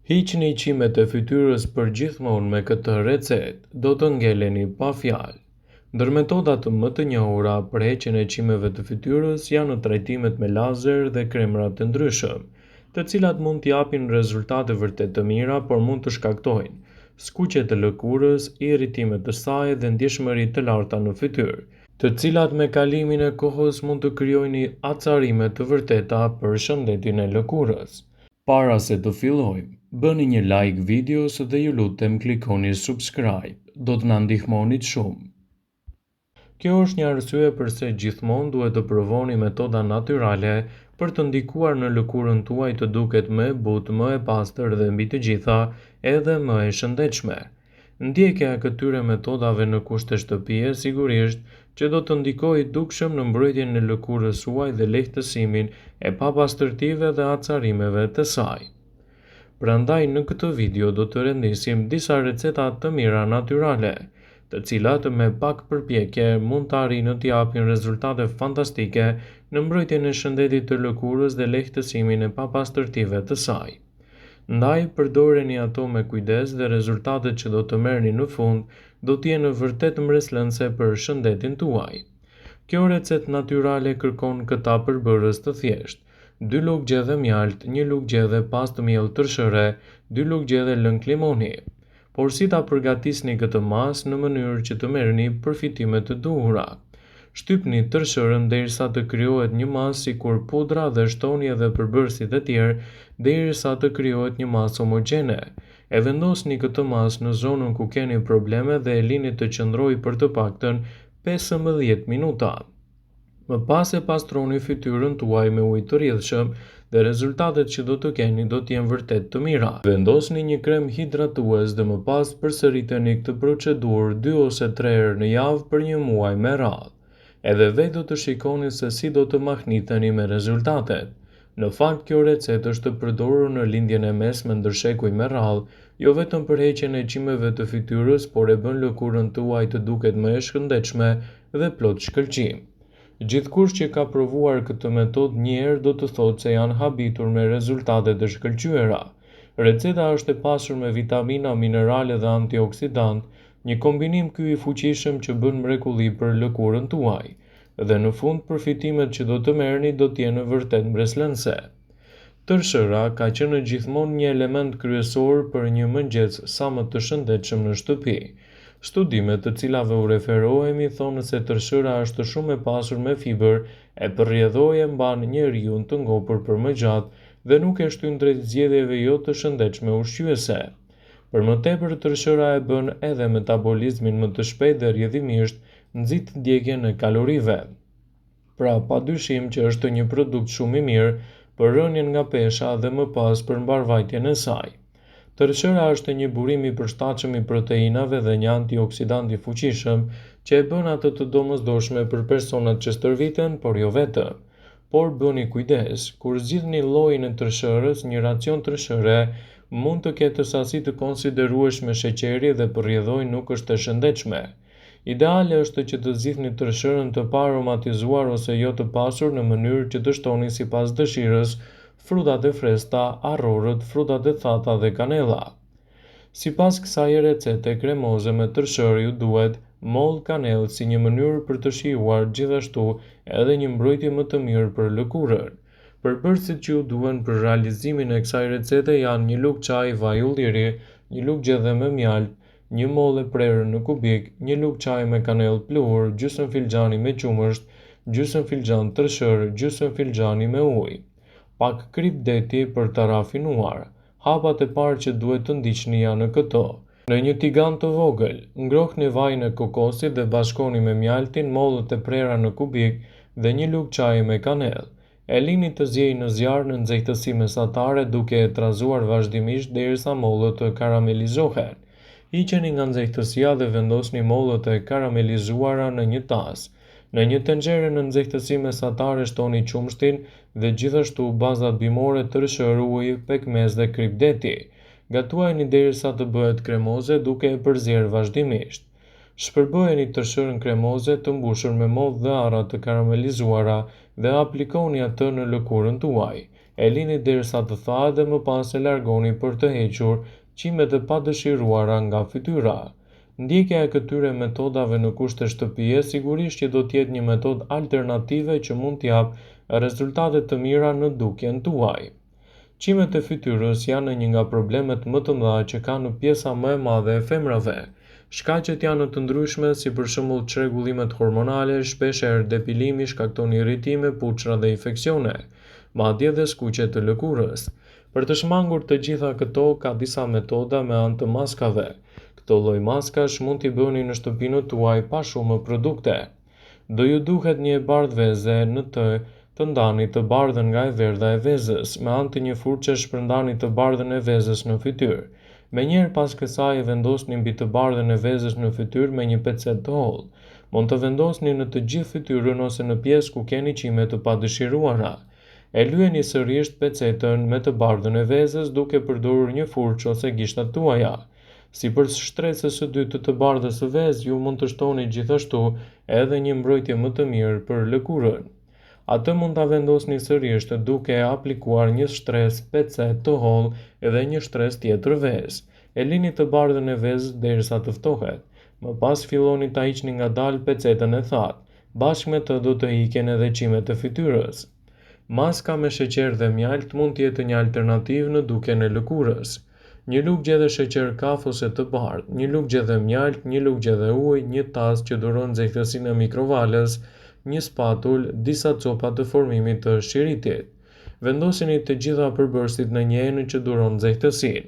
Hiqni qimet e fytyrës përgjithmonë me këtë recetë, do të ngeleni pa fjalë. Ndër metodat më të njohura për heqjen e qimeve të fytyrës janë trajtimet me lazer dhe kremrat e ndryshëm, të cilat mund të japin rezultate vërtet të mira, por mund të shkaktojnë skuqje të lëkurës, irritime të saj dhe ndjeshmëri të larta në fytyrë, të cilat me kalimin e kohës mund të krijojnë acarime të vërteta për shëndetin e lëkurës. Para se të fillojmë, bëni një like videos dhe ju lutem klikoni subscribe, do të na ndihmonit shumë. Kjo është një arsye përse gjithmonë duhet të provoni metoda natyrale për të ndikuar në lëkurën tuaj të duket më e butë, më e pastër dhe mbi të gjitha edhe më e shëndetshme. Ndjekja e këtyre metodave në kushte shtëpie sigurisht që do të ndikojë dukshëm në mbrojtjen e lëkurës suaj dhe lehtësimin e papastërtive dhe acarimeve të saj. Prandaj në këtë video do të rendisim disa receta të mira natyrale, të cilat me pak përpjekje mund të arrijnë të japin rezultate fantastike në mbrojtjen e shëndetit të lëkurës dhe lehtësimin e papastërtive të saj. Ndaj, përdoreni ato me kujdes dhe rezultatet që do të merrni në fund do të jenë vërtet mbresëlënëse për shëndetin tuaj. Kjo recetë natyrale kërkon këta përbërës të thjeshtë, dy lugë gjedhe mjaltë, një lugë gjedhe pastë miell tërshëre, dy lugë gjedhe lëng limoni. Por si ta përgatisni këtë masë në mënyrë që të merrni përfitimet e duhura? Shtypni tërshërën derisa të krijohet një masë sikur pudra dhe shtoni edhe përbërësit e tjerë derisa të krijohet një masë homogjene. E vendosni këtë masë në zonën ku keni probleme dhe e lini të qëndrojë për të paktën 15 minuta. Më pas e pastroni fytyrën tuaj me ujë të rrjedhshëm dhe rezultatet që do të keni do të jenë vërtet të mira. Vendosni një krem hidratues dhe më pas përsëriteni këtë procedurë 2 ose 3 herë në javë për një muaj me radhë. Edhe vetë do të shikoni se si do të mahniteni me rezultatet. Në fakt, kjo recetë është përdorur në Lindjen e Mesme ndër shekuj me radhë, jo vetëm për heqjen e qimeve të fytyrës, por e bën lëkurën tuaj të duket më e shëndetshme dhe plot shkëlqim. Gjithkush që ka provuar këtë metodë një herë do të thotë se janë habitur me rezultatet e shkëlqyera. Receta është e pasur me vitamina, minerale dhe antioksidantë, një kombinim ky i fuqishëm që bën mrekulli për lëkurën tuaj. Dhe në fund përfitimet që do të merrni do të jenë vërtet mbresëlënëse. Tërshëra ka qenë gjithmonë një element kryesor për një mëngjes sa më të shëndetshëm në shtëpi. Studimet të cilave u referohemi thonë se tërshëra është shumë e pasur me fibër e për rrjedhojë e mban njeriun të ngopur për më gjatë dhe nuk e shtyn drejt zgjedhjeve jo të shëndetshme ushqyese. Për më tepër tërshëra e bën edhe metabolizmin më të shpejtë dhe rrjedhimisht nxit djegien e kalorive. Pra, pa dyshim që është një produkt shumë i mirë për rënien nga pesha dhe më pas për mbarëvajtjen e saj. Tërshëra është një burim i përshtatshëm i proteinave dhe një antioksidant i fuqishëm që e bën atë të domosdoshme për personat që stërviten, por jo vetëm. Por bëni kujdes, kur zgjidhni llojin e tërshërës, një racion tërshëre mund të ketë sasi të konsiderueshme sheqeri dhe për rrjedhojë nuk është e shëndetshme. Ideale është që të zgjidhni tërshërën të paaromatizuar ose jo të pasur në mënyrë që të shtoni sipas dëshirës frutat e freskëta, arrorët, frutat e thata dhe kanella. Sipas kësaj recete kremoze me tërshërë ju duhet mollë kanellë si një mënyrë për të shijuar gjithashtu edhe një mbrojtje më të mirë për lëkurën. Përbërësit që ju duhen për realizimin e kësaj recete janë një lugë çaji vaj ulliri, një lugë gjedhe me mjaltë, një mollë e prerë në kubik, një lugë çaji me kanellë pluhur, gjysmë filxhani me qumësht, gjysmë filxhan tërshërë, gjysmë filxhani me ujë. Pak kripë deti për ta rafinuar. Hapat e parë që duhet të ndiqni janë këto. Në një tigan të vogël, ngrohni vajin e kokosit dhe bashkoni me mjaltin, mollët e prera në kubik dhe një lugë çaji me kanellë. E lini të ziejë në zjarr në nxehtësi mesatare duke e trazuar vazhdimisht derisa mollët të karamelizohen. Hiqeni nga nxehtësia dhe vendosni mollët e karamelizuara në një tas. Në një tenxhere në nxehtësi mesatare shtoni qumështin dhe gjithashtu bazat bimore tërshërë, ujë, pekmez dhe kripë deti. Gatuajeni derisa të bëhet kremoze duke e përzier vazhdimisht. Shpërbëjeni tërshërën kremoze të mbushur me mollë dhe arra të karamelizuara dhe aplikoni atë në lëkurën tuaj. E lini derisa të thahet dhe më pas e largoni për të hequr qimet e padëshiruara nga fytyra. Ndjekja e këtyre metodave në kushte shtëpie sigurisht që do të jetë një metodë alternative që mund të japë rezultate të mira në dukjen tuaj. Qimet e fytyrës janë një nga problemet më të mëdha që kanë pjesa më e madhe e femrave. Shkaqet janë të ndryshme, si për shembull çrregullimet hormonale, shpeshherë depilimi shkakton irritime, puçra dhe infeksione, madje dhe skuqje të lëkurës. Për të shmangur të gjitha këto, ka disa metoda me anë të maskave. Këto lloj maskash mund t'i bëni në shtëpinë tuaj pa shumë produkte. Do ju duhet një e bardhë veze në të të ndani të bardhën nga e verdha e vezës. Me anë të një furçe shpërndani të bardhën e vezës në fytyrë. Menjëherë pas kësaj e vendosni mbi të bardhën e vezës në fytyrë me një pecetë të hollë. Mund të vendosni në të gjithë fytyrën ose në pjesë ku keni qime të padëshiruara. E lyeni sërisht pecetën me të bardhën e vezës duke përdorur një furçë ose gishtat tuaja. Sipër shtresës së dytë të të bardhës së vezë, ju mund të shtoni gjithashtu edhe një mbrojtje më të mirë për lëkurën. Atë mund ta vendosni sërisht duke aplikuar një shtresë pecetë të hollë dhe një shtresë tjetër vezë. E lini të bardhën e vezës derisa të ftohet. Më pas filloni ta hiqni ngadalë pecetën e thatë. Bashkë me të do të ikin edhe qimet e fytyrës. Maska me sheqer dhe mjaltë mund të jetë një alternativë në dukjen e lëkurës. Një lugë gjedhe sheqer kaf ose të bardhë, një lugë gjedhe mjaltë, një lugë gjedhe ujë, një tas që duron nxehtësinë e mikrovalës, një spatul, disa copa të formimit të shiritit. Vendosini të gjitha përbërësit në një enë që duron nxehtësinë.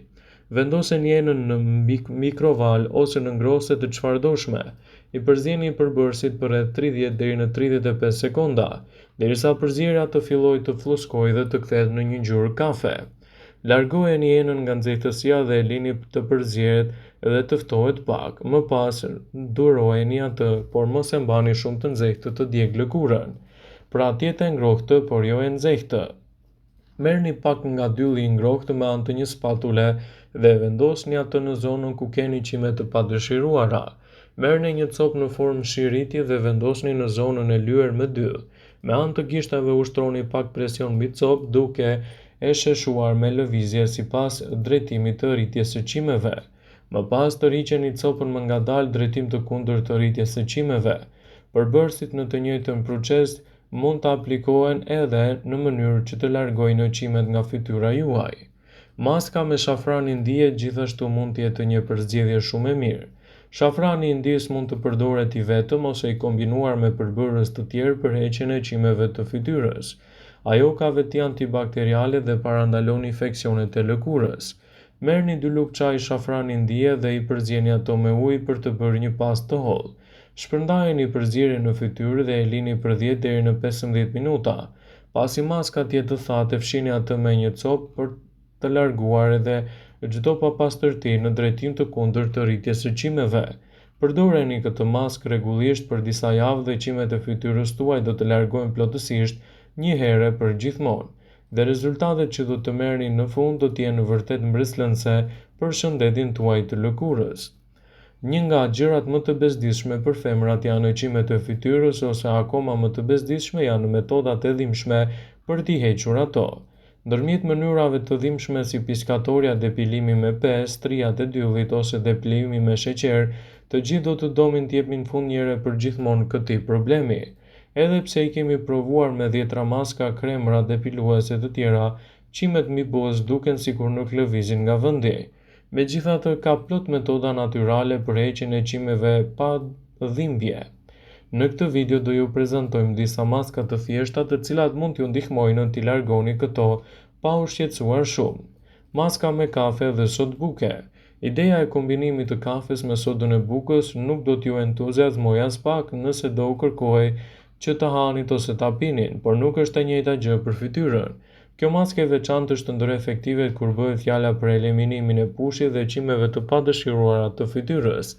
Vendoseni enën në mikrovalë ose në ngrohëse të çfarëdoshme. I përzieni përbërësit për rreth 30 deri në 35 sekonda, derisa përzierja të fillojë të flluskojë dhe të kthehet në një ngjyrë kafe. Largojeni enën nga nxehtësia dhe e lini të përzihet dhe të ftohet pak. Më pas, durojeni atë, por mos e mbani shumë të nxehtë të djegë lëkurën. Pra, të jetë e ngrohtë, por jo e nxehtë. Merrni pak nga dylli i ngrohtë me anë të një spatule dhe e vendosni atë në zonën ku keni qime të padëshiruara. Merrni një copë në formë shiriti dhe vendosni në zonën e lyer me dyll. Me anë të gishtave ushtroni pak presion mbi copë duke e sheshuar me lëvizje sipas drejtimit të rritjes së qimeve. Më pas tërhiqeni copën më ngadalë drejtim të kundërt të rritjes së qimeve. Përbërësit në të njëjtën proces mund të aplikohen edhe në mënyrë që të largojnë qimet nga fytyra juaj. Maska me shafran indie gjithashtu mund të jetë një përzgjedhje shumë e mirë. Shafrani i Indisë mund të përdoret i vetëm ose i kombinuar me përbërës të tjerë për heqjen e qimeve të fytyrës. Ajo ka veti antibakteriale dhe parandalon infeksionet e lëkurës. Merrni dy lugë çaji shafran indie dhe i përzieni ato me ujë për të bërë një pastë të hollë. Shpërndajeni përzierjen në fytyrë dhe e lini për 10 deri në 15 minuta. Pasi maska të jetë thatë, e fshini atë me një copë për të larguar edhe çdo papastërti në drejtim të kundërt të rritjes së qimeve. Përdoreni këtë maskë rregullisht për disa javë dhe qimet e fytyrës tuaj do të largohen plotësisht një herë e përgjithmonë. Dhe rezultatet që do të merrni në fund do të jenë vërtet mbresëlënëse për shëndetin tuaj të lëkurës. Një nga gjërat më të bezdisshme për femrat janë qimet e fytyrës ose akoma më të bezdisshme janë metodat e dhimbshme për t'i hequr ato. Ndërmjet mënyrave të dhimbshme si piskatorja, depilimi me pe, strijat e dyllit ose depilimi me sheqer, të gjithë do të donin t'i jepnin fund njëherë e përgjithmonë këtij problemi. Edhe pse i kemi provuar me dhjetra maska, kremra depiluese të tjera, qimet mbi buzë duken sikur nuk lëvizin nga vendi. Megjithatë, ka plot metoda natyrale për heqjen e qimeve pa dhimbje. Në këtë video do ju prezantojmë disa maska të thjeshta të cilat mund t'ju ndihmojnë t'i largoni këto pa u shqetësuar shumë. Maska me kafe dhe sodë buke. Ideja e kombinimit të kafes me sodën e bukës nuk do t'ju entuziazmojë aspak nëse do u kërkohej që ta hanit ose ta pinin, por nuk është e njëjta gjë për fytyrën. Kjo maskë e veçantë është ndër efektivet kur bëhet fjala për eliminimin e pushit dhe qimeve të padëshiruara të fytyrës.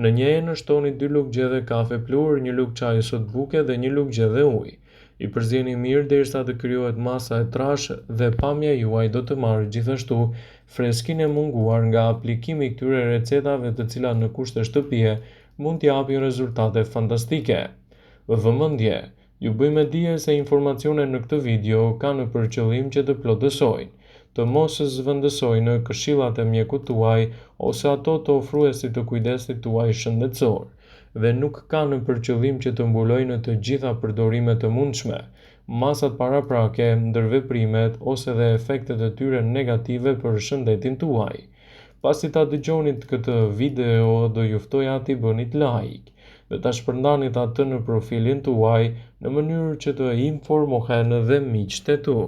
Në një enë shtoni dy lugë gjedhe kafe pluhur, një lugë çaji sodë buke dhe një lugë gjedhe ujë. I përzieni mirë derisa të krijohet masa e trashë dhe pamja juaj do të marrë gjithashtu freskinë e munguar nga aplikimi i këtyre recetave të cilat në kushte shtëpie mund të japin rezultate fantastike. Vëmendje! Ju bëj me dije se informacionet në këtë video kanë për qëllim që të plotësojnë, të mos zëvendësojnë këshillat e mjekut tuaj ose ato të ofruesit të kujdesit tuaj shëndetësor dhe nuk kanë për qëllim që të mbulojnë të gjitha përdorimet e mundshme, masat paraprake, ndërveprimet ose dhe efektet e tyre negative për shëndetin tuaj. Pasi ta dëgjonit këtë video, do ju ftoja t'i bënit like dhe ta shpërndanit atë në profilin tuaj në mënyrë që të informohen dhe miqtë e tu.